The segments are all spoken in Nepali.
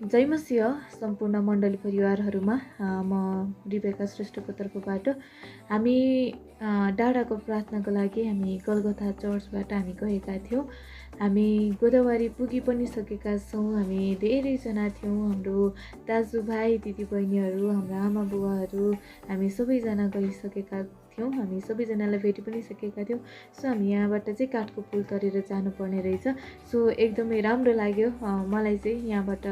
जय मसिह सम्पूर्ण मण्डली परिवारहरूमा म रिबेका श्रेष्ठको तर्फबाट हामी डाँडाको प्रार्थनाको लागि हामी गलगथा चर्चबाट हामी गएका थियौँ। हामी गोदावरी पुगी पनि सकेका छौँ। हामी धेरैजना थियौँ, हाम्रो दाजुभाइ दिदीबहिनीहरू, हाम्रो आमा बुवाहरू, हामी सबैजना गइसकेका थियौँ। हामी सबैजनालाई भेटि पनि सकेका थियौँ। सो हामी यहाँबाट चाहिँ काठको पुल तरेर जानुपर्ने रहेछ। सो एकदमै राम्रो लाग्यो मलाई चाहिँ यहाँबाट।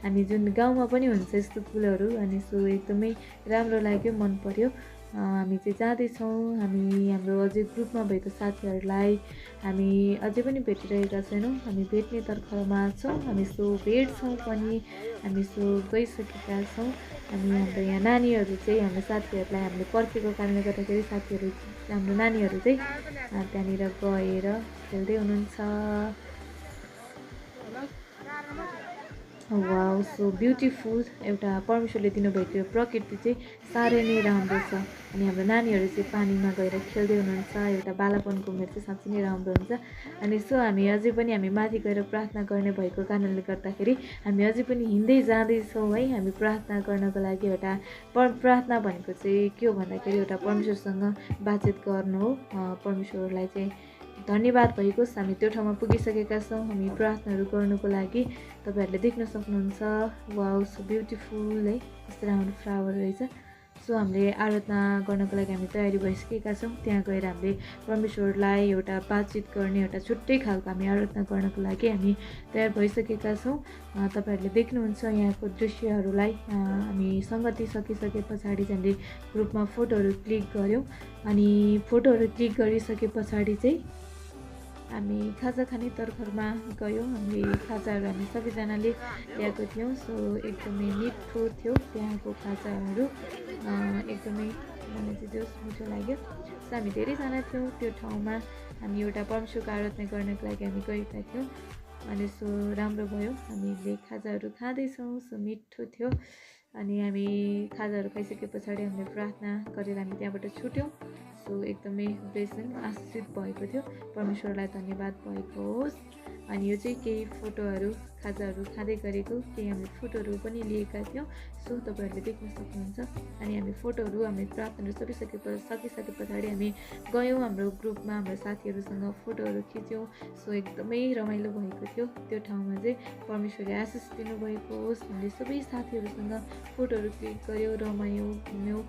हामी जुन गाउँमा पनि हुन्छ यस्तो पुलहरू, अनि सो एकदमै राम्रो लाग्यो, मन पर्यो। हामी चाहिँ जाँदैछौँ। हामी हाम्रो अझै ग्रुपमा भएको साथीहरूलाई हामी अझै पनि भेटिरहेका छैनौँ। हामी भेट्ने तर्खरमा छौँ। हामी सो भेट्छौँ पनि। हामी सो गइसकेका छौँ। हामी हाम्रो यहाँ नानीहरू चाहिँ हाम्रो साथीहरूलाई हामीले पर्खेको कारणले गर्दाखेरि साथीहरू हाम्रो नानीहरू चाहिँ त्यहाँनिर गएर खेल्दै हुनुहुन्छ। Wow, so beautiful. एउटा परमेश्वरले दिनुभएको यो प्रकृति चाहिँ साह्रै नै राम्रो छ। अनि हाम्रो नानीहरू चाहिँ पानीमा गएर खेल्दै हुनुहुन्छ। एउटा बालापनको उमेर चाहिँ साँच्चै नै राम्रो हुन्छ। अनि सो हामी अझै पनि हामी माथि गएर प्रार्थना गर्ने भएको कारणले गर्दाखेरि हामी अझै पनि हिँड्दै जाँदैछौँ है। हामी प्रार्थना गर्नको लागि एउटा प्रार्थना भनेको चाहिँ के हो भन्दाखेरि एउटा परमेश्वरसँग बातचित गर्नु हो। परमेश्वरलाई चाहिँ धन्यवाद भएको छ, हामी त्यो ठाउँमा पुगिसकेका छौँ। हामी प्रार्थनाहरू गर्नुको लागि तपाईँहरूले देख्न सक्नुहुन्छ। वाउ, सो ब्युटिफुल है, कस्तो राम्रो फ्लावर रहेछ। सो हामीले आराधना गर्नको लागि हामी तयारी भइसकेका छौँ। त्यहाँ गएर हामीले परमेश्वरलाई एउटा बातचित गर्ने एउटा छुट्टै खालको हामी आराधना गर्नको लागि हामी तयार भइसकेका छौँ। तपाईँहरूले देख्नुहुन्छ यहाँको दृश्यहरूलाई। हामी सङ्गति सकिसके पछाडि चाहिँ हामीले ग्रुपमा फोटोहरू क्लिक गऱ्यौँ। अनि फोटोहरू क्लिक गरिसके पछाडि चाहिँ हामी खाजा खाने तर्खरमा गयौँ। हामीले खाजाहरू हामी सबैजनाले ल्याएको थियौँ। सो एकदमै मिठो थियो त्यहाँको खाजाहरू, एकदमै मलाई चाहिँ जोस मिठो लाग्यो। सो हामी धेरैजना थियौँ त्यो ठाउँमा। हामी एउटा परमेश्वरको आराधना गर्नको लागि हामी गएका थियौँ। अनि सो राम्रो भयो। हामीले खाजाहरू खाँदैछौँ, सो मिठो थियो। अनि हामी खाजाहरू खाइसके पछाडि हामीले प्रार्थना गरेर हामी त्यहाँबाट छुट्यौँ। सो एकदमै ब्लेसिङ आशीषित भएको थियो। परमेश्वरलाई धन्यवाद भएको होस्। अनि यो चाहिँ केही फोटोहरू खाजाहरू खाँदै गरेको केही हामीले फोटोहरू पनि लिएका थियौँ। सो तपाईँहरूले देख्न सक्नुहुन्छ। अनि हामी फोटोहरू हामी प्रार्थनाहरू सकिसके पछाडि हामी गयौँ हाम्रो ग्रुपमा हाम्रो साथीहरूसँग फोटोहरू खिच्यौँ। सो एकदमै रमाइलो भएको थियो त्यो ठाउँमा चाहिँ। परमेश्वरले आशिष दिनुभएको होस्। हामीले सबै साथीहरूसँग फोटोहरू क्लिक गऱ्यौँ, रमायौँ, घुम्यौँ।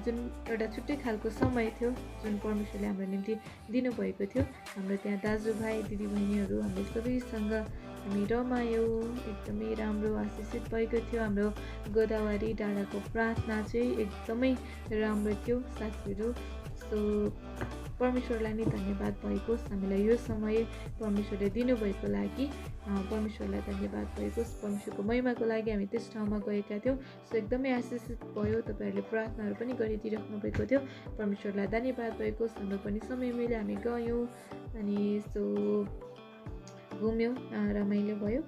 जुन एउटा छुट्टै खालको समय थियो जुन परमेश्वरले हाम्रो निम्ति दिनुभएको थियो। हाम्रो त्यहाँ दाजुभाइ दिदीबहिनीहरू हामीले सबैसँग हामी रमायौँ। एकदमै राम्रो आशीषित भएको थियो। हाम्रो गोदावरी डाँडाको प्रार्थना चाहिँ एकदमै राम्रो थियो साथीहरू। सो परमेश्वरलाई नै धन्यवाद भएको होस्। हामीलाई यो समय परमेश्वरले दिनुभएको लागि परमेश्वरलाई धन्यवाद भएको होस्। परमेश्वरको महिमाको लागि हामी त्यस ठाउँमा गएका थियौँ। सो एकदमै आशीषित भयो। तपाईँहरूले प्रार्थनाहरू पनि गरिदिइराख्नु भएको थियो। परमेश्वरलाई धन्यवाद भएको होस्। हाम्रो पनि समय मिल्यो, हामी गयौँ। अनि सो घुम्यौँ, रमाइलो भयो।